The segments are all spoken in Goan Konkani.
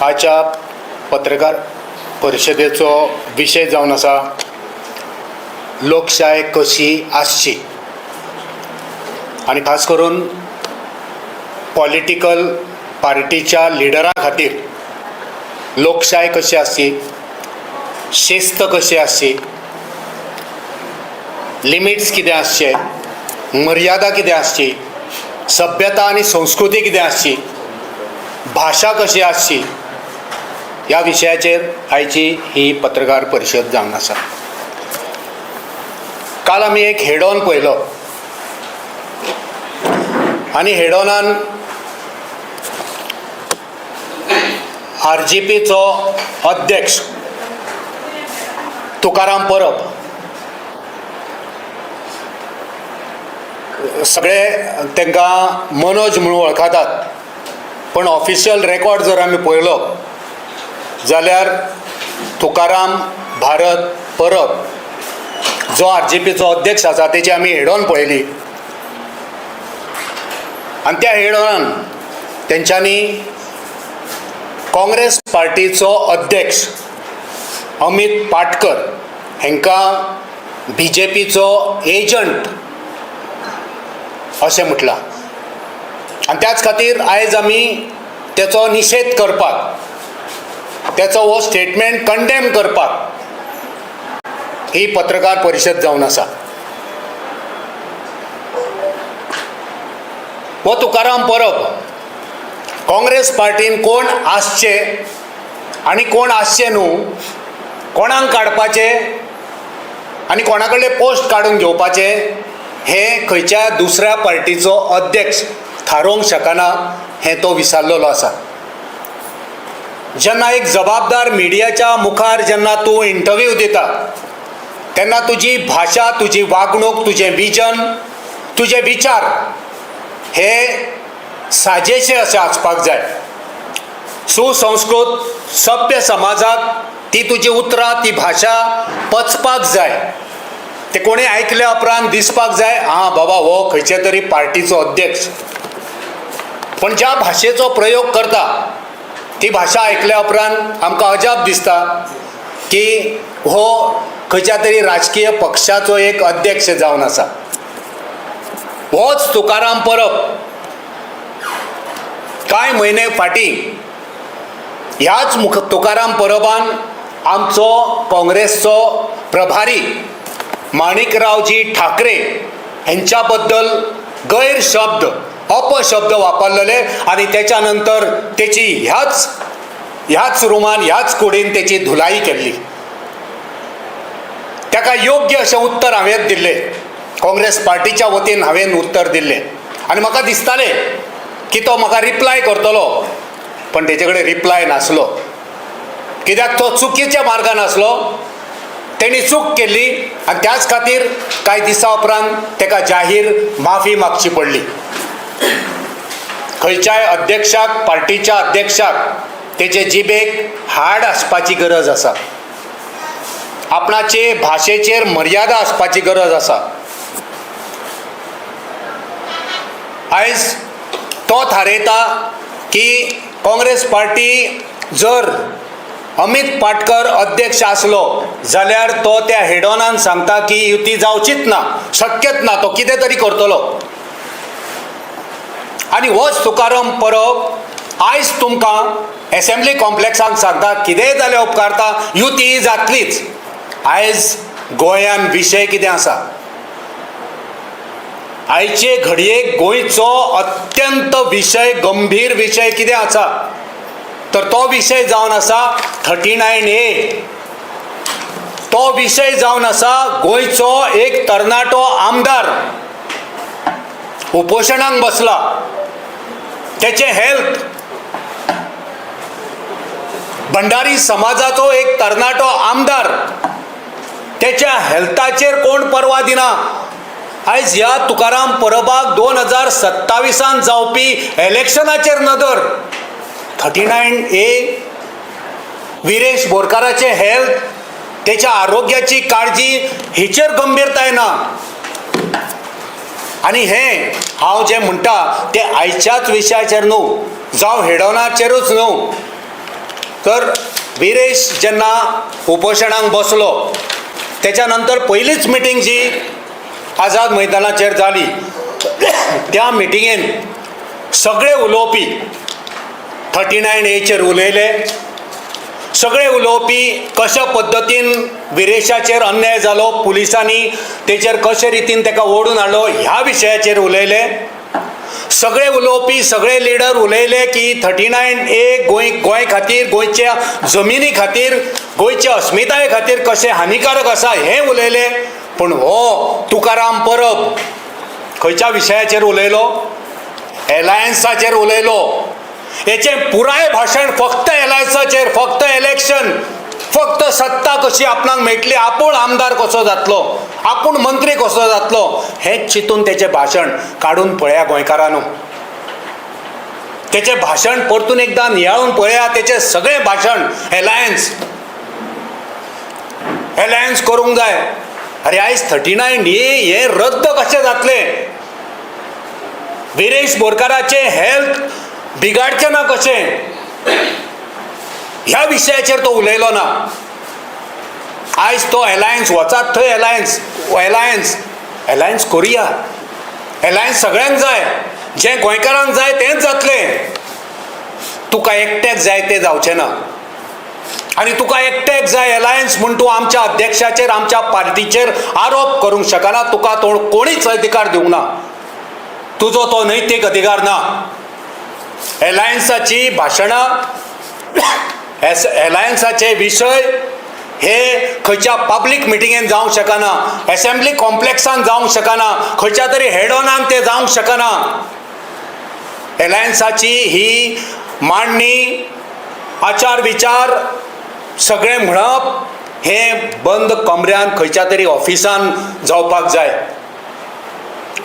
आयच्या पत्रकार परिशदेचो विशय जावन आसा लोकशाय कशी आसची आनी खास करून पॉलिटिकल पार्टीच्या लिडरा खातीर लोकशाय कशी आसची, शिस्त कशी आसची, लिमिट्स कितें आसचे, मर्यादा कितें आसची, सभ्यता आनी संस्कृती कितें आसची, भाशा कशी आसची, ह्या विशयाचेर आयची ही पत्रकार परिशद जावन आसा. काल आमी एक हेडॉन पळयलो आनी हेडॉनान आरजीपीचो अध्यक्ष तुकाराम परब सगळे तांकां मनोज म्हणून वळखतात, पण ऑफिशियल रेकॉर्ड जर आमी पळयलो जाल्यार तुकाराम भारत परब जो आरजीपीचो अध्यक्ष आसा तेची आमी हेडॉन पळयली आनी त्या हेडॉनान तेंच्यांनी काँग्रेस पार्टीचो अध्यक्ष अमीत पाटकर हांकां बीजेपीचो एजंट अशें म्हटलां आनी त्याच खातीर आयज आमी तेचो निशेध करपाक, तेचो हो स्टेटमेंट कंडेम करपाक ही पत्रकार परिशद जावन आसा. हो तुकाराम परब काँग्रेस पार्टीन कोण आसचे आनी कोण आसचे न्हू, कोणाक काडपाचे आनी कोणा कडले पोस्ट काडून घेवपाचे हें खंयच्या दुसऱ्या पार्टीचो अध्यक्ष थारोवंक शकना हें तो विसरलेलो आसा. जेन्ना एक जबाबदार मिडियाच्या मुखार जेन्ना तूं इंटरव्यू दिता तेन्ना तुजी भाशा, तुजी वागणूक, तुजें विजन, तुजे विचार हे साजेशे अशे आसपाक जाय. सुसंस्कृत सभ्य समाजाक ती तुजी उतरां, ती भाशा पचपाक जाय. ते कोणी आयकल्या उपरांत दिसपाक जाय, आं बाबा हो खंयचे तरी पार्टीचो अध्यक्ष. पण ज्या भाशेचो प्रयोग करता ती भाशा आयकल्या उपरांत आमकां अजाप दिसता की हो खंयच्या तरी राजकीय पक्षाचो एक अध्यक्ष जावन आसा. होच तुकाराम परब कांय म्हयने फाटीं ह्याच तुकाराम परबान आमचो काँग्रेसचो प्रभारी माणिकरावजी ठाकरे हेंच्या बद्दल गैरशब्द, अपशब्द वापरलेले आनी तेच्या नंतर तेची ह्याच ह्याच रुमान, ह्याच कुडीन तेची धुलाई केल्ली. ताका योग्य अशें उत्तर हांवें दिल्लें, काँग्रेस पार्टीच्या वतीन हांवें उत्तर दिल्लें आनी म्हाका दिसतालें की तो म्हाका रिप्लाय करतलो, पण तेजे कडेन रिप्लाय नासलो. कित्याक तो चुकीच्या मार्गान आसलो, तेणी चूक केल्ली आनी त्याच खातीर कांय दिसां उपरांत ताका जाहीर माफी मागची पडली. खंयच्याय अध्यक्षाक, पार्टीच्या अध्यक्षाक तेजे जिबेक हाड आसपाची गरज आसा, आपणाचे भाशेचेर मर्यादा आसपाची गरज आसा. आयज तो थारयता की काँग्रेस पार्टी जर अमीत पाटकर अध्यक्ष आसलो जाल्यार तो त्या हेडॉनान सांगता की युती जावचीच ना, शक्यच ना, तो कितें तरी करतलो. आनी होच तुकाराम परब आयज तुमकां एसेंब्ली कॉम्प्लेक्सान सांगता कितेंय जाल्यार उपकारता, युती जातलीच. आयज गोंयान विशय कितें आसा, आयचे घडयेक गोंयचो अत्यंत विशय, गंभीर विशय कितें आसा तर तो विशय जावन आसा 39A. तो विशय जावन आसा गोंयचो एक तरणाटो आमदार उपोशणाक बसला, तेचें हेल्थ, भंडारी समाजाचो एक तरणाटो आमदार तेच्या हेल्थाचेर कोण पर्वा दिना. आयज ह्या तुकाराम परबाक 2027 जावपी इलेक्शनाचेर नदर, 39A Viresh बोरकाराचें हेल्थ, तेच्या आरोग्याची काळजी हेचेर गंभीरताय ना. आनी हें हांव जें म्हणटा तें आयच्याच विशयाचेर न्हू, जावं हेडोनाचेरूच न्हू, तर विरेश जेन्ना उपोशणाक बसलो तेच्या नंतर पयलीच मिटींग जी आझाद मैदानाचेर जाली, त्या मिटिंगेन सगळे उलोवपी 39 एचेर उलयले. सगळे उलोवपी कशा पद्दतीन विरेशाचेर अन्याय जालो, पुलिसांनी तेचेर कशे रितीन ताका ओडून हाडलो ह्या विशयाचेर उलयले. सगळे उलोवपी, सगळे लिडर उलयले की 39 ए गोंय खातीर, गोंयच्या जमिनी खातीर, गोंयच्या अस्मिताये खातीर कशें हानिकारक आसा हें उलयले. पूण हो तुकाराम परब खंयच्या विशयाचेर उलयलो? एलायन्साचेर उलयलो. हेचें पुराय भाशण फक्त एलायन्साचेर, फक्त इलेक्शन, फक्त सत्ता कशी आपणाक मेळटली, आपूण आमदार कसो जातलो, आपूण मंत्री कसो जातलो हें चिंतून तेचें भाशण काडून पळया गोंयकारांनो. तेचें भाशण परतून एकदां नियाळून पळया. तेचें सगळें भाशण एलायन्स, एलायन्स करूंक जाय. अरे आयज 39 ए हें रद्द कशें जातलें, विरेश बोरकाराचें हेल्थ बिगाडचें ना कशें, ह्या विशयाचेर तो उलयलो ना. आयज तो एलायन्स वचात थंय एलायन्स, एलायन्स, एलायन्स करुया. एलायन्स सगळ्यांक जाय, जें गोंयकारांक जाय तेंच जातलें. तुका एकट्याक जाय तें जावचें ना. आनी तुका एकट्याक जाय एलायन्स म्हूण तूं आमच्या अध्यक्षाचेर, आमच्या पार्टीचेर आरोप करूंक शकना. तुका तो कोणीच अधिकार दिवंक ना, तुजो तो नैतीक अधिकार ना. एलायन्साची भाशणां, एलायन्साचे विशय हे खंयच्या पब्लीक मिटिंगेन जावंक शकना, एसेंब्ली कॉम्प्लेक्सान जावंक शकना, खंयच्या तरी हेडॉनान ते जावंक शकना. एलायन्साची ही मांडणी, आचार विचार सगळें म्हणप हें बंद कमऱ्यान खंयच्या तरी ऑफिसान जावपाक जाय.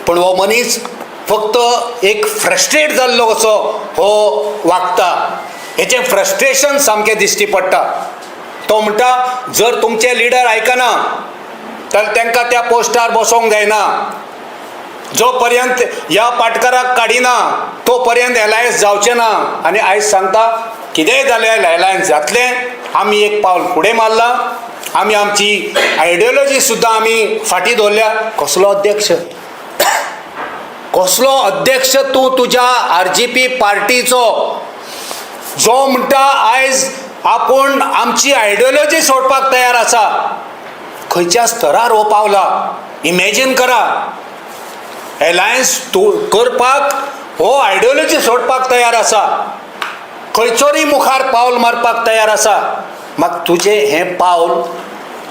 पूण हो मनीस फक्त एक फ्रस्ट्रेट जाल्लो कसो हो वागता, हेचें फ्रस्ट्रेशन सामकें दिश्टी पडटा. तो म्हणटा जर तुमचे लिडर आयकना तर तांकां त्या पोस्टार बसोंक जायना, जो पर्यंत ह्या पाटकाराक काडिना तो पर्यंत एलायन्स जावचें ना. आनी आयज सांगता कितेंय जाल्यार एलायन्स जातलें. आमी एक पावल फुडें मारलां, आमी आमची आयडियोलॉजी सुद्दां आमी फाटीं दवरल्या. कसलो अध्यक्ष, कसलो अध्यक्ष तूं तुज्या आरजीपी पार्टीचो, जो म्हणटा आयज आपूण आमची आयडियोलॉजी सोडपाक तयार आसा. खंयच्या स्तरार हो पावला इमेजीन करा. एलायन्स तूं करपाक हो आयडियोलॉजी सोडपाक तयार आसा, खंयचोरी मुखार पावल मारपाक तयार आसा. मात तुजें हें पावल,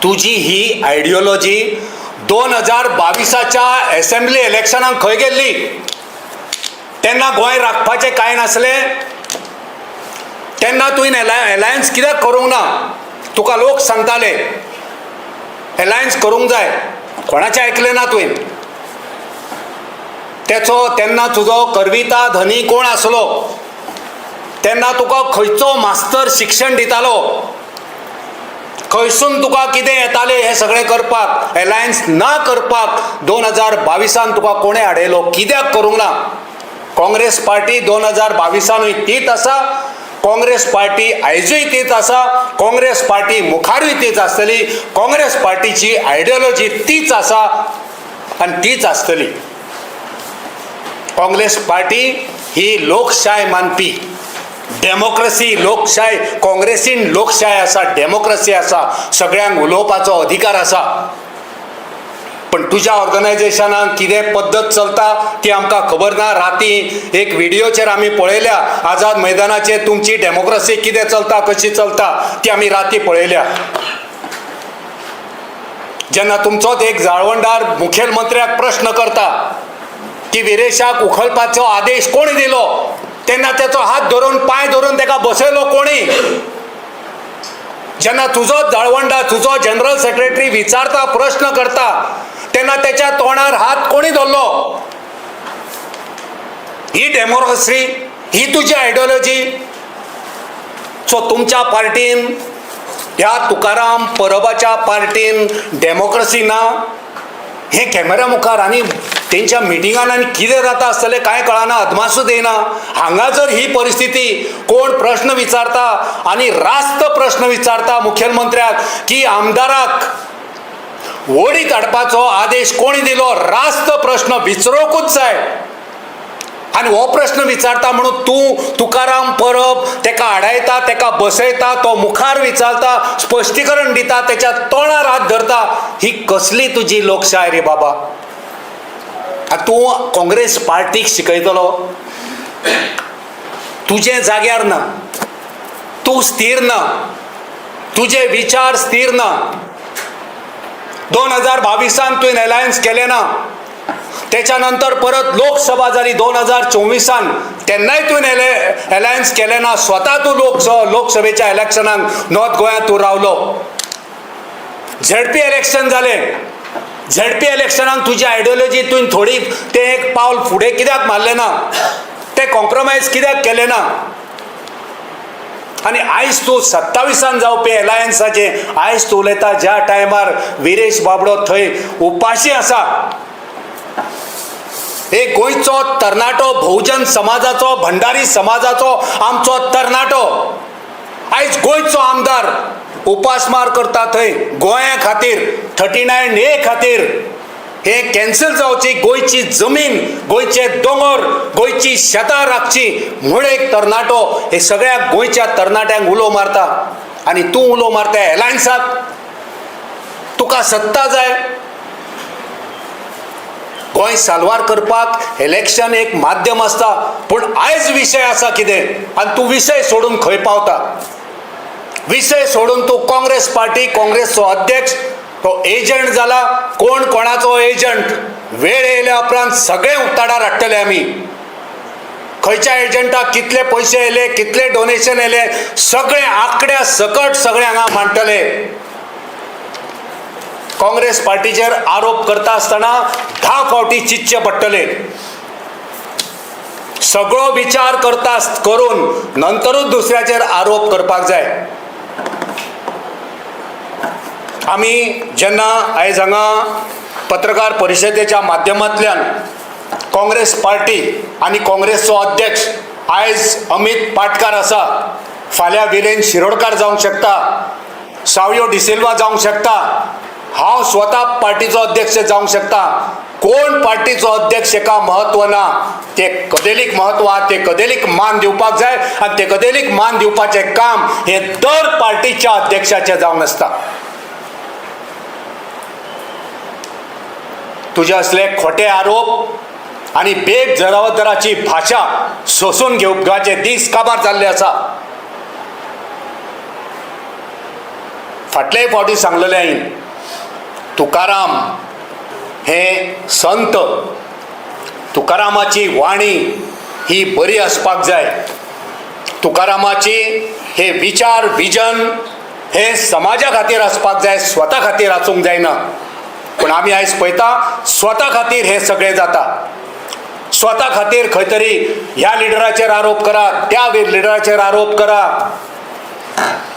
तुजी ही आयडियोलॉजी 2022च्या एसेंब्ली इलेक्शनाक खंय गेल्ली? तेन्ना गोंय राखपाचें कांय नासलें? तेन्ना तुवें एलायन्स कित्याक करूंक ना? तुका लोक सांगताले एलायन्स करूंक जाय, कोणाचें आयकलें ना तुवें. तेचो तेन्ना तुजो करविता धनी कोण आसलो? तेन्ना तुका खंयचो मास्तर शिक्षण दितालो? खंयसून तुका कितें येतालें हें सगळें करपाक? एलायन्स ना करपाक 2022 तुका कोणें हाडयलो? कित्याक करूंक ना? काँग्रेस पार्टी 2022नूय तीच आसा, काँग्रेस पार्टी आयजूय तीच आसा, काँग्रेस पार्टी मुखारूय तीच आसतली. काँग्रेस पार्टीची आयडियोलॉजी तीच आसा आनी तीच आसतली. काँग्रेस पार्टी ही लोकशाय मानपी, डेमोक्रसी, लोकशाय, काँग्रेसीन लोकशाय आसा, डेमोक्रसी आसा, सगळ्यांक उलोवपाचो अधिकार आसा. पण तुज्या ऑर्गनायझेशनान कितें पद्दत चलता ती आमकां खबर ना. राती एक व्हिडियोचेर आमी पळयल्या आझाद मैदानाचेर तुमची डेमोक्रसी कितें चलता, कशी चलता ती आमी राती पळयल्या. जेन्ना तुमचोच एक जाळवणदार मुखेलमंत्र्याक प्रश्न करता की विरेशाक उखलपाचो आदेश कोणी दिलो, तेन्ना तेचो हात धरून, पांय धरून ताका बसयलो कोणी? जेन्ना तुजोच जाळवणदार, तुजो जनरल सेक्रेटरी विचारता, प्रश्न करता, तेन्ना तेच्या तोंडार हात कोणी धरलो? ही डेमोक्रसी, ही तुजी आयडियोलॉजी. सो तुमच्या पार्टीन, ह्या तुकाराम परबाच्या पार्टीन डेमोक्रसी ना. हें कॅमेरा मुखार आनी तेंच्या मिटिंगान आनी कितें जाता आसतलें कांय कळना, अदमासूच येना. हांगा जर ही परिस्थिती, कोण प्रश्न विचारता आनी रास्त प्रश्न विचारता मुखेलमंत्र्याक की आमदाराक वडीत हाडपाचो आदेश कोणी दिलो, रास्त प्रश्न विचारूंकूच जाय. आनी हो प्रश्न विचारता म्हणून तूं तुकाराम परब तेका आडायता, तेका बसयता, तो मुखार विचारता, स्पश्टीकरण दिता, तेच्या तोंडार हात धरता. ही कसली तुजी लोकशाय रे बाबा? तूं काँग्रेस पार्टीक शिकयतलो? तुजें जाग्यार ना, तूं स्थीर ना, तुजे विचार स्थीर ना. 2022 तुवें अलायन्स केलें ना, त्याच्या नंतर परत लोकसभा जाली 2024, तेन्नाय तुवें अलायन्स केलें ना. स्वता तूं लोकसभेच्या इलेक्शनाक नॉर्थ गोंयांत तूं रावलो. झेडपी इलेक्शन जालें, झेडपी इलेक्शनाक तुजी आयडियोलॉजी तुवें थोडी तें एक पावल फुडें कित्याक मारलें ना, तें कॉम्प्रोमायज कित्याक केलें ना? आनी आयज तूं 27 जावपी अलायन्साचे आयज तूं उलयता, ज्या टायमार विरेश बाबडो थंय उपाशी आसा. एक गोंयचो तरणाटो, बहुजन समाजाचो, भंडारी समाजाचो आमचो तरणाटो आयज गोंयचो आमदार उपासमार करता थंय गोंया खातीर, 39A खातीर. हे कॅन्सल जावची, गोंयची जमीन, गोंयचे दोंगर, गोंयची शेतां राखची म्हूण एक तरणाटो हे सगळ्या गोंयच्या तरणाट्यांक उलो मारता आनी तूं उलो मारता एलायन्साक. तुका सत्ता जाय. गोंय साल्वार करपाक इलेक्शन एक माध्यम आसता, पूण आयज विशय आसा कितें आनी तूं विशय सोडून खंय पावता? विशय सोडून तूं काँग्रेस पार्टी, काँग्रेसचो अध्यक्ष तो एजंट जाला. कोण कोणाचो एजंट वेळ येयल्या उपरांत सगळे उक्ताडार हाडटले आमी. खंयच्या एजंटाक कितले पयशे येयले, कितले डोनेशन येयले, सगळे आंकड्या सकट सगळे हांगा मांडटले. काँग्रेस पार्टीचेर आरोप करता आसतना 10 फावटी चिंतचें पडटलें. सगळो विचार करता करून नंतरूच दुसऱ्याचेर आरोप करपाक जाय. आमी जेन्ना आयज हांगा पत्रकार परिशदेच्या माध्यमांतल्यान काँग्रेस पार्टी आनी काँग्रेसचो अध्यक्ष आयज अमित पाटकार आसा, फाल्यां विरेन शिरोडकार जावंक शकता, सावयो डिसिल्वा जावंक शकता, हांव स्वता पार्टीचो अध्यक्ष जावंक शकता. कोण पार्टीचो अध्यक्ष हेका म्हत्व ना, ते कदेलीक म्हत्व आहा, ते कदेलीक मान दिवपाक जाय आनी ते कदेलीक मान दिवपाचें काम हें दर पार्टीच्या अध्यक्षाचें जावन आसता. तुजे असले खोटे आरोप आनी बेजबाबदाराची भाशा सोसून घेवपाचे दीस काबार जाल्ले आसा. फाटले फावटी सांगलेलें हांवें, तुकाराम हे संत, तुकारामाची वाणी ही बरी आसपाक जाय. तुकारामाची हे विचार, विजन हे समाजा खातीर आसपाक जाय, स्वता खातीर आसूंक जायना. पूण आमी आयज पळयता स्वता खातीर हें सगळें जाता. स्वता खातीर खंय तरी ह्या लिडराचेर आरोप करा, त्या लिडराचेर आरोप करा.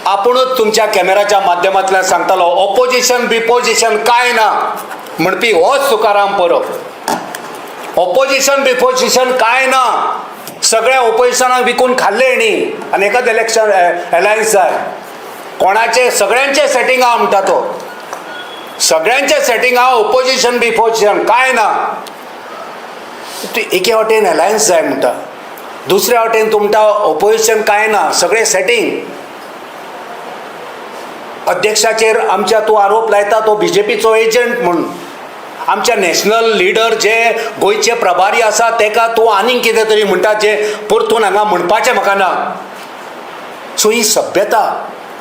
आपुणूच तुमच्या कॅमेराच्या माध्यमांतल्यान सांगतालो ऑपोजिशन बिपोजिशन कांय ना म्हणपी होच तुकाराम परब. ऑपोजिशन बिपोजिशन कांय ना, सगळ्या ऑपोजिशनाक विकून खाल्ले न्ही आनी एकाच इलेक्शन अलायन्स जाय. कोणाचे सगळ्यांचे सेटींग आहा म्हणटा तो, सगळ्यांचे सेटींग आहा, ऑपोजिशन बिपोजिशन कांय ना. एके वाटेन अलायन्स जाय म्हणटा, दुसऱ्या वाटेन तूं म्हणटा ऑपोजिशन कांय ना, सगळें सेटींग. अध्यक्षाचेर आमच्या तूं आरोप लायता तो बीजेपीचो एजंट म्हूण. आमच्या नॅशनल लिडर जे गोंयचे प्रभारी आसा तेका तूं आनीक कितें तरी म्हणटा जें परतून हांगा म्हणपाचें म्हाका ना. सो ही सभ्यता,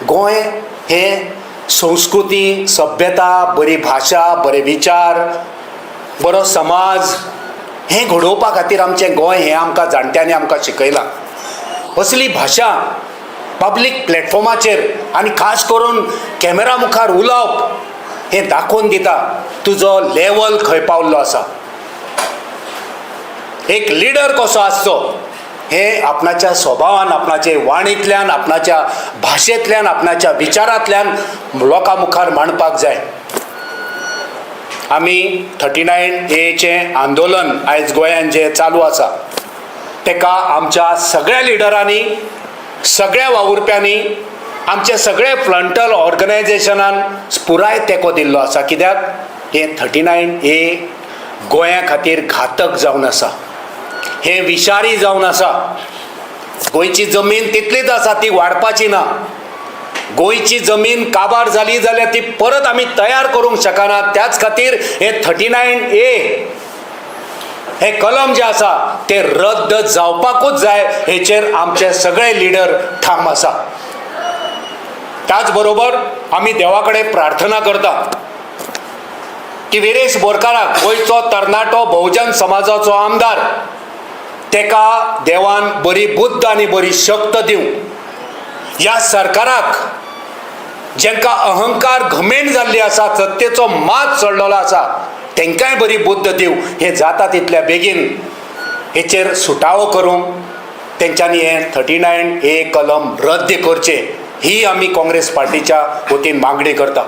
गोंय हें संस्कृती, सभ्यता, बरी भाशा, बरे विचार, बरो समाज हें घडोवपा खातीर आमचें गोंय हें आमकां जाणट्यांनी आमकां शिकयलां. असली भाशा पब्लीक प्लॅटफॉर्माचेर आनी खास करून कॅमेरा मुखार उलोवप हें दाखोवन दिता तुजो लेवल खंय पावल्लो आसा. एक लिडर कसो आसचो हें आपणाच्या स्वभावान, आपणाचे वाणींतल्यान, आपणाच्या भाशेंतल्यान, आपणाच्या विचारांतल्यान लोकां मुखार मांडपाक जाय. आमी 39Aचें आंदोलन आयज गोंयान जें चालू आसा तेका आमच्या सगळ्या लिडरांनी, सगळ्या वावुरप्यांनी, आमचे सगळे फ्रंटल ऑर्गनायझेशनान पुराय तेंको दिल्लो आसा. कित्याक हें 39A गोंया खातीर घातक जावन आसा, हें विशारी जावन आसा. गोंयची जमीन तितलीच आसा, ती वाडपाची ना. गोंयची जमीन काबार जाली जाल्यार ती परत आमी तयार करूंक शकना. त्याच खातीर हे 39A हे कलम जे आसा ते रद्द जावपाकूच जाय, हेचेर आमचे सगळे लिडर ठाम आसा. त्याच बरोबर आमी देवा कडेन प्रार्थना करता की विरेश बोरकाराक, गोंयचो तरणाटो बहुजन समाजाचो आमदार, तेका देवान बरी बुद्द आनी बरी शक्त दिवं. ह्या सरकाराक जेंका अहंकार घमेंड जाल्ली आसा, सत्तेचो मात चडलेलो आसा, तेंकांय बरी बुद्द दिवं. हें जाता तितल्या बेगीन हेचेर सुटावो करूंक तेंच्यांनी हें 39A कलम रद्द करचें, ही आमी काँग्रेस पार्टीच्या वतीन मागणी करता.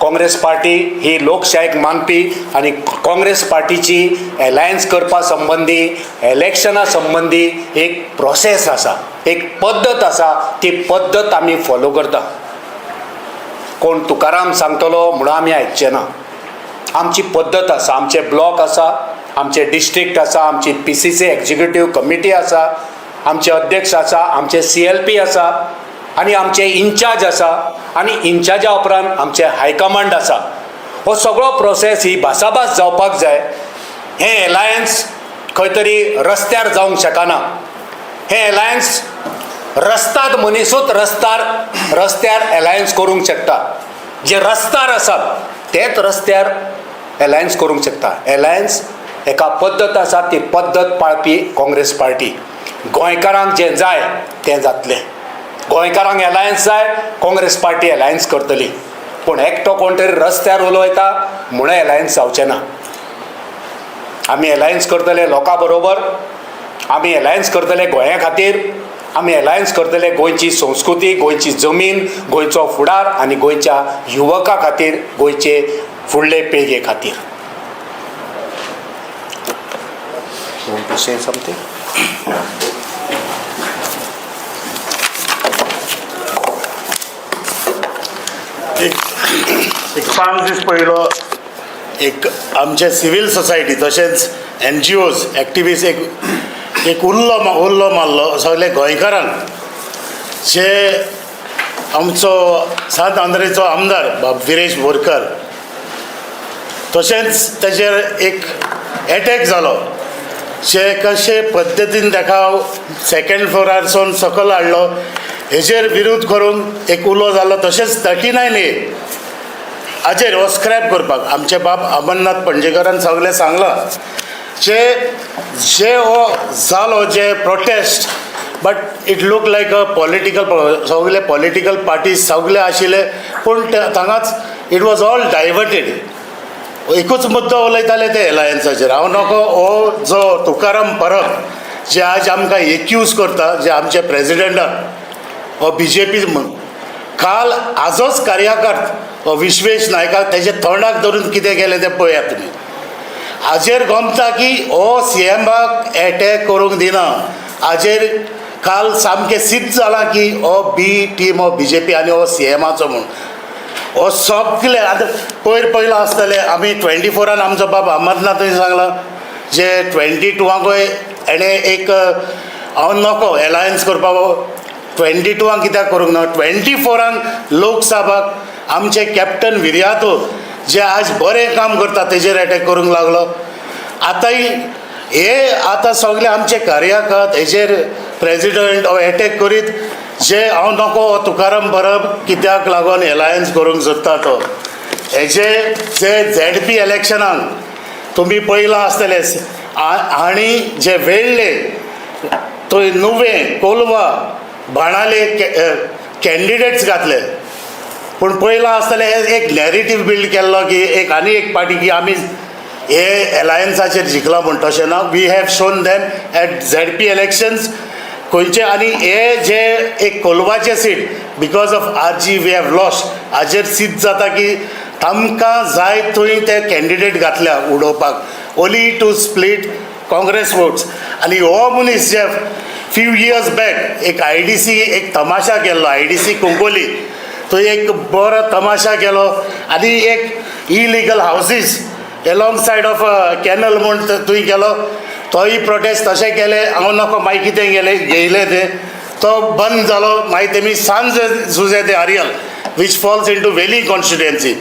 काँग्रेस पार्टी ही लोकशायेक मानपी आनी काँग्रेस पार्टीची एलायन्स करपा संबंदी, इलेक्शना संबंदी एक प्रोसेस आसा, एक पद्दत आसा, ती पद्दत आमी फॉलो करता. कोण तुकाराम सांगतलो म्हणून आमी आयकचे ना. आमची पद्दत आसा, आमचे ब्लॉक आसा, आमचे डिस्ट्रिक्ट आसा, आमची PCC executive committee आसा, आमचे अध्यक्ष आसा, आमचे CLP आसा आनी आमचे इन्चार्ज आसा आनी इन्चार्जा उपरांत आमचे हायकमांड आसा. हो सगळो प्रोसेस, ही भासाभास जावपाक जाय. हें एलायन्स खंय तरी रस्त्यार जावंक शकना. हें एलायन्स रस्ताद मनिसूच रस्त्यार एलायन्स करूंक शकता. जे रस्तार आसात तेच रस्त्यार एलायन्स करूंक शकता. एलायन्स एका पद्दत आसा, ती पद्दत पाळपी काँग्रेस पार्टी. गोंयकारांक जें जाय तें जातलें. गोंयकारांक एलायन्स जाय, काँग्रेस पार्टी एलायन्स करतली. पूण एकटो कोण तरी रस्त्यार उलयता म्हणून एलायन्स जावचें ना. आमी एलायन्स करतले लोकां बरोबर, आमी एलायन्स करतले गोंया खातीर, आमी एलायन्स करतले गोंयची संस्कृती, गोंयची जमीन, गोंयचो फुडार आनी गोंयच्या युवका खातीर, गोंयचे फुडले पिळगे खातीर. You want to say something? एक 5 दीस पयलो एक आमचे सिवील सोसायटी तशेंच NGOs activist एक उल्लो मारलो सगळे गोंयकारांक, जे आमचो सांत आंद्रेचो आमदार बाब विरेश बोरकर, तशेंच तेजेर एक एटॅक जालो, जे कशे पद्दतीन ताका सेकेंड फ्लोरारसून सकयल हाडलो, हेजेर विरोध करून एक उलो जालो. तशेंच 39A हाजेर हो स्क्रॅप करपाक आमचे बाब अमरनाथ पणजेकारान सगळें सांगलां, जे जे हो जालो जे protest, but it look like a political, सगळे पॉलिटिकल पार्टीज सगळे आशिल्ले, पूण थांगाच it was all diverted. एकूच मुद्दो उलयताले ते एलायन्साचेर. हांव नको हो जो तुकाराम परब जे आज आमकां एक्यूज करता, जे आमचे प्रेजिडेंटाक हो BJP म्हूण, काल आजोच कार्यकर्त हो विश्वेश नायकाक तेजे तोंडाक धरून कितें केलें तें पळयात तुमी. हाजेर गमता की हो CMाक एटॅक करूंक दिना. हाजेर काल सामकें सिद्ध जालां की हो बी टीम, हो BJP आनी हो CMाचो म्हूण. हो सगळे आतां पयर पयलां आसतलें आमी 24 आमचो बाब अमरनाथूय सांगलां, जे 22 हेणें एक हांव नको एलायन्स करपाक, 22 कित्याक करूंक ना. 24 लोकसभाक आमचे कॅप्टन विर्यातो जे आज बरें काम करता तेजेर एटॅक करूंक लागलो. आतांय हे आतां सगळे आमचे कार्यकर्ते हेजेर प्रेजिडंट हो एटॅक करीत, जे हांव नको हो तुकाराम परब कित्याक लागून एलायन्स करूंक सोदता तो. हेजे जे ZP इलेक्शनाक तुमी पळयलां आसतलें, आनी जे वेळ्ळे थंय नुवें, कोलवा, बाणाले कॅन्डिडेट्स घातले, पूण पळयलां आसतलें हे एक नॅरेटीव बिल्ड केल्लो की एक आनी एक पार्टी की आमी हे एलायन्साचेर जिखला म्हूण. तशें ना, we have shown them at ZP elections खंयचे. आनी हे जे एक कोलवाचे seat because of RG we have lost, हाजेर सिद्ध जाता की तांकां जाय थंय ते कॅन्डिडेट घातल्या उडोवपाक, only to split Congress votes. आनी हो मनीस जे फ्यू इयर्स बॅक एक IDC एक तमाशा केल्लो, IDC Cuncolim, थंय एक बरो तमाशा केलो आनी एक illegal houses along side of canal म्हूण थंय केलो, तोय प्रोटेस्ट तशें केलें. हांव नको मागीर कितें गेलें घेयलें तें, तो बंद जालो. मागीर तेमी सान Jose de Areal which falls into Velim constituency,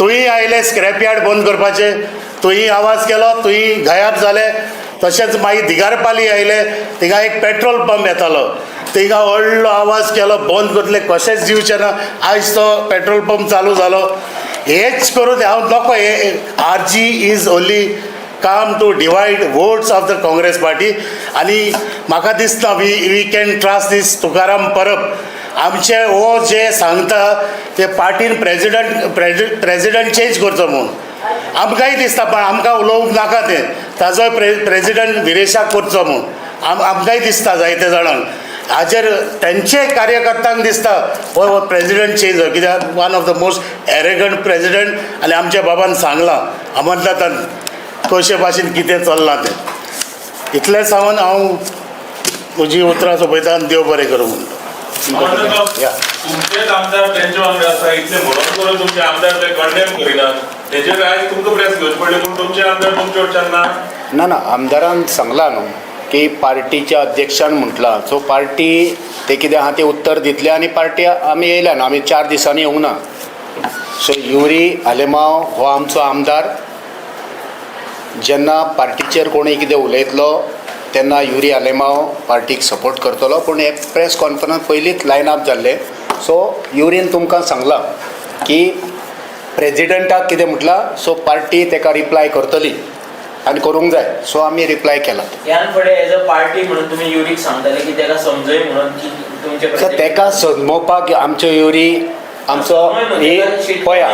थंय आयले स्क्रॅप यार्ड बंद करपाचें, थंय आवाज केलो, थंय गायब जाले. तशेंच मागीर दिगारपाली आयले, थिंगा एक पेट्रोल पंप येतालो, थिंगा व्हडलो आवाज केलो, बंद करतले कशेंच दिवचें ना. आयज तो पेट्रोल पंप चालू जालो. हेच करून हांव नको हे RG is only come to divide votes of the Congress party. आनी म्हाका दिसता we can trust this Tukaram Parab. आमचे हो जे सांगता ते पार्टीन प्रेजिडंट चेंज करचो म्हूण आमकांय दिसता, पण आमकां उलोवंक नाका तें, ताजोय प्रेजिडंट विरेशाक करचो म्हूण आमकांय दिसता. जायते जाणांक हाजेर तेंचे कार्यकर्त्यांक दिसता हो प्रेजिडंट चेंज जावं, कित्याक one of the most arrogant president. आनी आमच्या बाबान सांगलां अमरनाथान कशे भाशेन कितें चल्लां तें. इतलें सांगून हांव म्हजी उतरां सोंपयता आनी देव बरें करूं म्हणटा. या. तुमचेच आमदार तेंच्या वांगडा आसा, इतले म्हणून करून तुमचे आमदार ते कंडेम करिनात, तेजेर आयज तुमकां प्रेस घेवचे पडले, पूण तुमचे आमदार तुमचे वटच्यान ना. ना ना, आमदारान सांगलां न्हू की पार्टीच्या अध्यक्षान म्हटलां, सो पार्टी ते कितें आहा तें उत्तर दितले. आनी पार्टी आमी येयल्या न्हू, आमी 4 दिसांनी येवंक ना. सो युरी आलेमांव हो आमचो आमदार, जेन्ना पार्टीचेर कोणूय कितें उलयतलो तेन्ना युरी आलेमांव पार्टीक सपोर्ट करतलो. पूण हे प्रेस कॉन्फरन्स पयलींच लायन अप जाल्लें. सो युरीन तुमकां सांगलां की प्रेजिडंटाक कितें म्हटलां, सो पार्टी तेका रिप्लाय करतली आनी करूंक जाय. सो आमी रिप्लाय केला. ह्यान फुडें एज अ पार्टी म्हणून तुमी युरीक सांगताले की तेका समजय म्हणून की तुमचे सो तेका समजोवपाक आमचो युरी आमचो ही पळया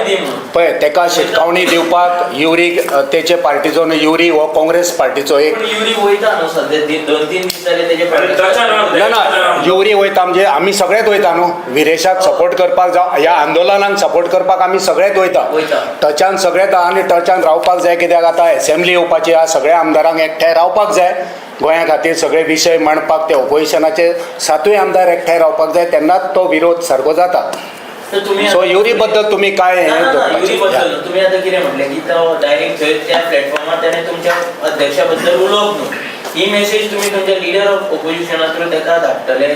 पळय, तेका शिटकावणी दिवपाक युरीक तेचे पार्टीचो न्हू, युरी हो काँग्रेस पार्टीचो एक पूण युरी वयता न्हू सद्या, 2-3 दीस जाले तेजे आनी ना ना, युरी वयता म्हणजे आमी सगळेच वयता न्हू, विरेशाक सपोर्ट करपाक जावं ह्या आंदोलनाक सपोर्ट करपाक आमी सगळेच वयता. वयता. टचान सगळेच आहा आनी टचान रावपाक जाय, कित्याक आतां एसेंब्ली येवपाची आहा, सगळ्या आमदारांक एकठांय रावपाक जाय गोंया खातीर सगळे विशय मांडपाक. ते ओपोजिशनाचे 7 आमदार एकठांय रावपाक जाय, तेन्नाच तो विरोध सारको जाता. तर तुम्ही सो युरी बद्दल तुम्ही काय ना, हें ना, ना, युरी दवरपाचें. बद्दल न्हू. तुम्ही आता कितें म्हटलें की तो डायरेक्ट थंय त्या प्लॅटफॉर्मार तेणें तुमच्या अध्यक्षा बद्दल उलोवप न्हू, ही मेसेज तुम्ही तुमच्या लिडर ऑफ ओपोजिशना थ्रू तेका धाडटले,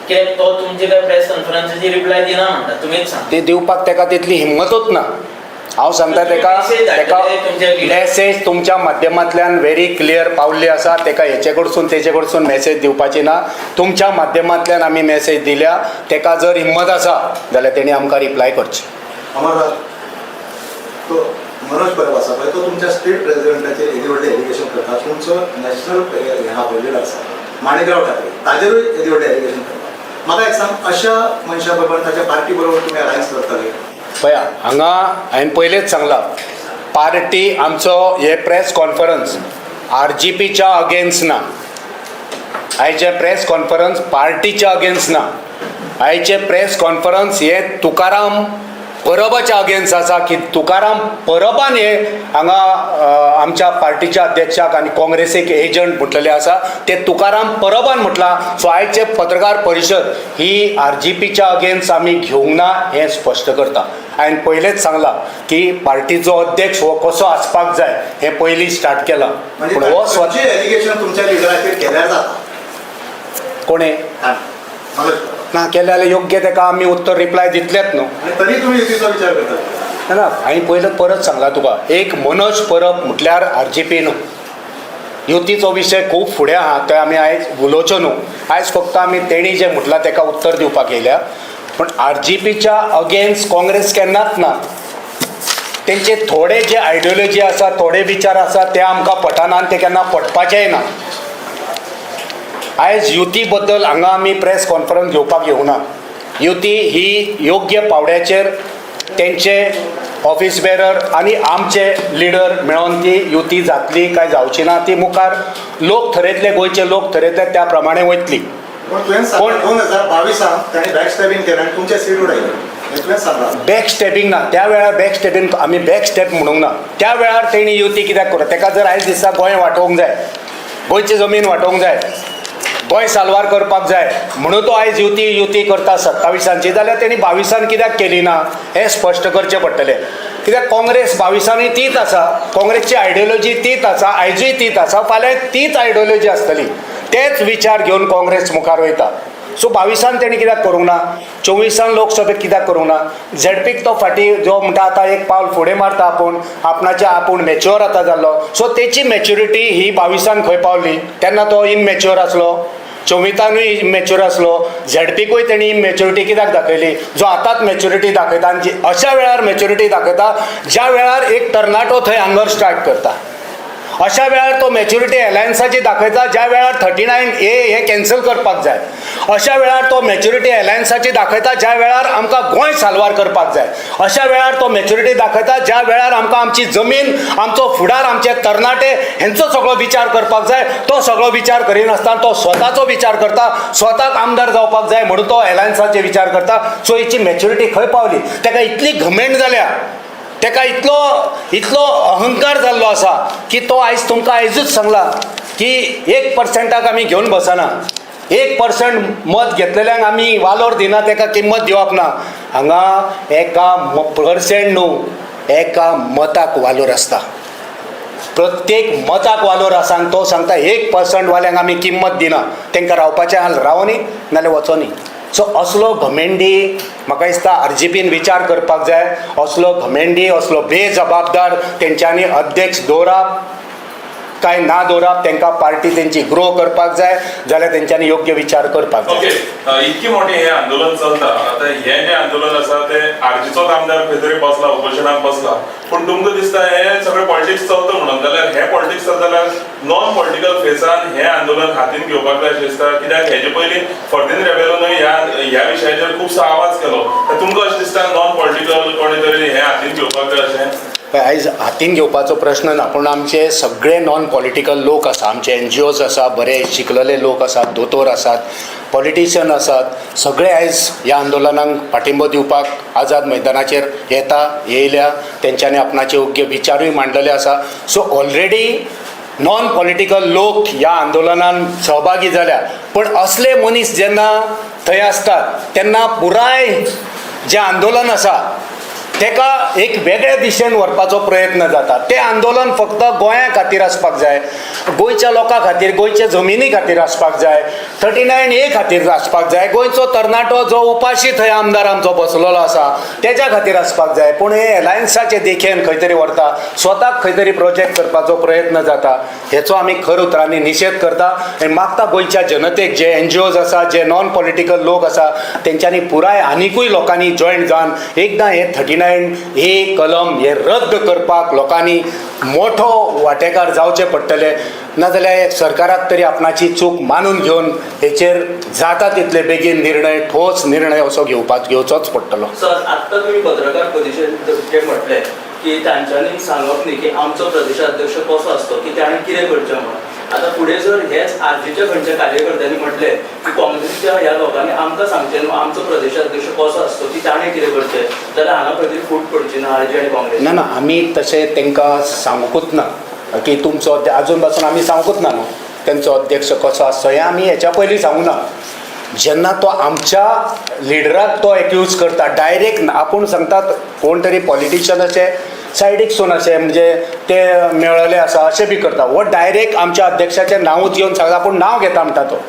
कित्याक तो तुमचे काय प्रेस कॉन्फरन्साची रिप्लाय दिना म्हणटा, तुमीच सांग. ती दिवपाक तेका तितली हिंमतूच ना. हांव सांगता तेका, तेका मेसेज तुमच्या माध्यमांतल्यान व्हेरी क्लियर पावल्ली आसा. तेका हेचे कडसून तेचे कडसून मेसेज दिवपाची ना. तुमच्या माध्यमांतल्यान आमी मेसेज दिल्या. तेका जर हिंमत आसा जाल्यार तेणी आमकां रिप्लाय करची. अमरनाथ, तो मनोज परब आसा पळय, तो तुमच्या स्टेट प्रेसिडेंटाचेर येदी व्हडलें एलिगेशन करता. तुमचो नॅशनल हे आहा पळय लिडर आसा माणिकराव ठाकरे, ताजेरूय येदी व्हडलें एलिगेशन करता. म्हाका एक सांग, अशा मनशा बरोबर ताच्या पार्टी बरोबर तुमी अलायन्स करतले? पळया, हांगा हांवें पयलींच सांगलां, पार्टी आमचो हे प्रेस कॉन्फरन्स RGPच्या अगेन्स्ट ना. आयचें प्रेस कॉन्फरन्स पार्टीच्या अगेन्स्ट ना. आयचें प्रेस कॉन्फरन्स हे तुकाराम परबाच्या अगेन्स्ट आसा, की तुकाराम परबान हे हांगा आमच्या पार्टीच्या अध्यक्षाक आनी काँग्रेसीक एजंट म्हटलेले आसा, ते तुकाराम परबान म्हटलां. सो आयचे पत्रकार परिशद ही RGPच्या अगेन्स्ट आमी घेवंक ना हें स्पश्ट करता. हांवें पयलेंच सांगलां की पार्टीचो अध्यक्ष हो कसो आसपाक जाय हें पयलीं स्टार्ट केलां. म्हणजे पूण हो स्वता एलिगेशन तुमच्या लिडराचेर केल्यार जाता? कोणें मनोज परब. ना केलें जाल्यार योग्य तेका आमी उत्तर रिप्लाय दितलेच न्हू. आनी तरी तुमी युतीचो विचार करता? ना, हांवें पयलें परत सांगलां तुका, एक मनोज परब म्हटल्यार RGP न्हू. युतीचो विशय खूब फुडें आहा, ते आमी आयज उलोवचो न्हू. आयज फक्त आमी तेणी जें म्हटलां तेका उत्तर दिवपाक येयल्या. पूण RGPच्या अगेन्स्ट काँग्रेस केन्नाच ना. तेंचे थोडे जे आयडियोलॉजी आसा, थोडे विचार आसा, ते आमकां पटना आनी ते केन्ना पटपाचेय ना. आयज युती बद्दल हांगा आमी प्रेस कॉन्फरन्स घेवपाक येवना. युती ही योग्य पावड्याचेर तेंचे ऑफिस बेरर आनी आमचे लिडर मेळोन ती युती जातली काय जावची ना ती मुखार लोक थरयतले, गोंयचे लोक थरयतले, त्या प्रमाणे वयतली. पूण तुवें सांगलें 2022 ताणें बॅक स्टॅबिंग केलें आनी तुमचे सीट उडयले. हें तुवें सांगलां. बॅक स्टेपींग ना, त्या वेळार बॅक स्टेपींग आमी बॅक स्टेप म्हणूंक ना. त्या वेळार तेणी युती कित्याक करूं? तेका जर आयज दिसता गोंय वाटोवंक जाय, गोंयची जमीन वाटोवंक जाय, गोंय साल्वार करपाक जाय म्हणून तो आयज युती युती करता 27आंची, जाल्यार तेणी 22आन कित्याक केली ना हें स्पश्ट करचें पडटलें. कित्याक काँग्रेस 22आनूय तीच आसा, काँग्रेसची आयडियोलॉजी तीच आसा, आयजूय तीच आसा, फाल्यां तीच आयडियोलॉजी आसतली, तेच विचार घेवन काँग्रेस मुखार वयता. सो 22आन तेणी कित्याक करूंक ना, 24आन लोकसभेत कित्याक करूंक ना? झेडपीक तो फाटीं जो म्हणटा आतां एक पावल फुडें मारता आपूण, आपणाचे आपूण मॅच्युअर आतां जाल्लो. सो तेची मॅच्युरिटी ही 22आन खंय पावली? तेन्ना तो इममॅच्युअर आसलो, 24आनूय इममॅच्युअर आसलो, झेडपीकूय तेणी इममॅच्युरिटी कित्याक दाखयली? जो आतांच मॅच्युरिटी दाखयता आनी अशा वेळार मॅच्युरिटी दाखयता ज्या वेळार एक तरणाटो थंय हंगर स्टार्ट करता, अशा वेळार तो मॅच्युरिटी एलायन्साची दाखयता ज्या वेळार 39A हे कॅन्सल करपाक जाय, अशा वेळार तो मॅच्युरिटी एलायन्साची दाखयता ज्या वेळार आमकां गोंय साल्वार करपाक जाय, अशा वेळार तो मॅच्युरिटी दाखयता ज्या वेळार आमकां आमची जमीन, आमचो फुडार, आमचे तरणाटे हेंचो सगळो विचार करपाक जाय. तो सगळो विचार करिनासतना तो स्वताचो विचार करता, स्वताक आमदार जावपाक जाय म्हणून तो एलायन्साचे विचार करता. सो हेची मॅच्युरिटी खंय पावली? ताका इतली घमेंड जाल्या, तेका इतलो इतलो अहंकार जाल्लो आसा की तो आयज तुमकां आयजूच सांगला की 1%क आमी घेवन बसना, 1% मत घेतलेल्यांक आमी वालोर दिना, तेका किंमत दिवप ना. हांगा एका पर्सेंट न्हू, एका मताक वालोर आसता, प्रत्येक मताक वालोर आसा. आनी तो सांगता 1% वाल्यांक आमी किंमत दिना, तांकां रावपाचें आहा रावनी नाल्यार वचोनी. सो असलो घमेंडी म्हाका दिसता आरजीपीन विचार करपाक जाय. असलो घमेंडी, असलो बेजबाबदार तेंच्यांनी अध्यक्ष दवरप काय ना दवरप, तांकां पार्टी तेंची ग्रो करपाक जाय जाल्यार तेंच्यांनी योग्य विचार करपाक जाय. ओके, इतकी मोठें हें आंदोलन चलता आतां, हें जें आंदोलन आसा तें आरजीचोच आमदार खंय तरी बसला, उपोशणाक बसला, पूण तुमकां दिसता हें सगळें पॉलिटिक्स चलता म्हणून, जाल्यार हें पॉलिटिक्स चलता जाल्यार नॉन पॉलिटिकल फेसान हें आंदोलन हातीन घेवपाक जाय अशें दिसता. कित्याक हेजे पयलीं फर्दिन रेबेलोनूय ह्या विशयाचेर खुबसो आवाज केलो. तुमकां अशें दिसता नॉन पॉलिटिकल कोणी तरी हें हातीन घेवपाक जाय अशें? आयज हातीन घेवपाचो प्रश्न ना, पूण आमचे सगळे नॉन पॉलिटिकल लोक आसा, आमचे एनजीओज आसा, बरे शिकलेले लोक आसात, दोतोर आसात, पॉलिटिशियन आसात, सगळे आयज ह्या आंदोलनाक पाठिंबो दिवपाक आझाद मैदानाचेर येता येयल्या, तेंच्यांनी आपणाचे योग्य विचारूय मांडलेले आसा. सो ऑलरेडी नॉन पॉलिटिकल लोक ह्या आंदोलनान सहभागी जाल्या, पूण असले मनीस जेन्ना थंय आसतात तेन्ना पुराय जें आंदोलन आसा तेका एक वेगळे दिशेन व्हरपाचो प्रयत्न जाता. तें आंदोलन फक्त गोंया खातीर आसपाक जाय, गोंयच्या लोकां खातीर, गोंयच्या जमिनी खातीर आसपाक जाय, 39A खातीर आसपाक जाय, गोंयचो तरणाटो जो उपाशी थंय आमदार आमचो बसलेलो आसा तेज्या खातीर आसपाक जाय. पूण हे एलायन्साचे देखेन खंय तरी व्हरता, स्वताक खंय तरी प्रोजेक्ट करपाचो प्रयत्न जाता. हेचो आमी खर उतरांनी निशेध करता आनी मागता गोंयच्या जनतेक, जे एनजीओज आसा, जे नॉन पॉलिटिकल लोक आसा, तेंच्यांनी पुराय आनिकूय लोकांनी जॉयन जावन एकदां हे 39A कलम हे रद्द करपाक लोकांनी मोठो वांटेकार जावचें पडटलें. नाजाल्यार सरकाराक तरी आपणाची चूक मानून घेवन हेचेर जाता तितले बेगीन निर्णय, ठोस निर्णय असो घेवचोच पडटलो. सर, आत्ता तुम्ही पत्रकार परिशदेत जे म्हटलें की तांच्यांनी सांगप न्ही की आमचो प्रदेशाध्यक्ष कसो आसतो, की ताणें कितें करचें म्हणून. आतां फुडें जर हेच आरजीच्या खंयच्या कार्यकर्त्यांनी म्हटलें की काँग्रेसीच्या ह्या लोकांनी आमकां सांगचें न्हू आमचो प्रदेशाध्यक्ष कसो आसतो, की ताणें कितें करचें, जाल्यार हांगा खंय तरी फूट पडची ना आरजी आनी काँग्रेस? ना ना, आमी तशें तांकां सांगूंकूच ना की तुमचो अजून पासून आमी सांगूंकूच ना न्हू तेंचो अध्यक्ष कसो आसचो हें आमी हेच्या पयलीं सांगूं ना. जेन्ना तो आमच्या लिडराक तो एक्यूज करता डायरेक्ट, आपूण सांगतात कोण तरी पॉलिटिशियन अशें सायडीक सून अशें म्हणजे ते मेळ्ळेले आसा अशें बी करता, हो डायरेक्ट आमच्या अध्यक्षाचें नांवूच घेवन सांगता, आपूण नांव घेता म्हणटा तो.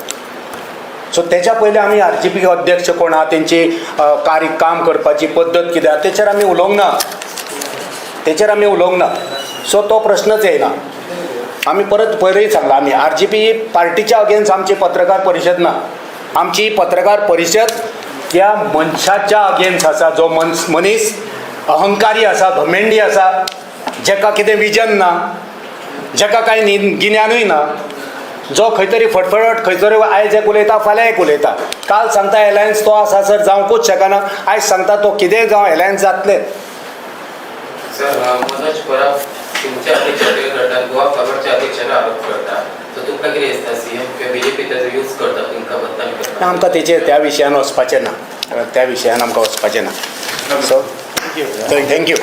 सो तेच्या पयलीं आमी आरजीपी अध्यक्ष कोण आहा, तेंची कार्य काम करपाची पद्दत कितें आहा तेचेर आमी उलोवंक ना, तेचेर आमी उलोवंक ना. सो तो प्रश्नच येयना. आमी परत पयरूय सांगला, आमी आरजीपी पार्टीच्या अगेन्स्ट आमची पत्रकार परिशद ना, आमची पत्रकार परिशद त्या मनशाच्या अगेन्स्ट आसा जो मनीस अहंकारी आसा, घमेंडी आसा, जेका कितें विजन ना, जेका कांय गिन्यानूय ना, जो खंय तरी फटफटट खंय तरी आयज एक उलयता फाल्यां एक उलयता. काल सांगता एलायन्स तो आसा सर जावंकूच शकना, आयज सांगता तो कितेंय जावं एलायन्स जातलें. सर, मनोज परब तुमच्या अध्यक्षते गटात गोवा फॉरवर्डच्या अध्यक्षांना आरोप करता, तर तुमकां कितें दिसता सीएम किंवा बीजेपी ताचो यूज करता तुमकां बदनाम करता? आमकां तेचेर त्या विशयान वचपाचें ना. त्या विशयान आमकां वचपाचें ना. So thank you.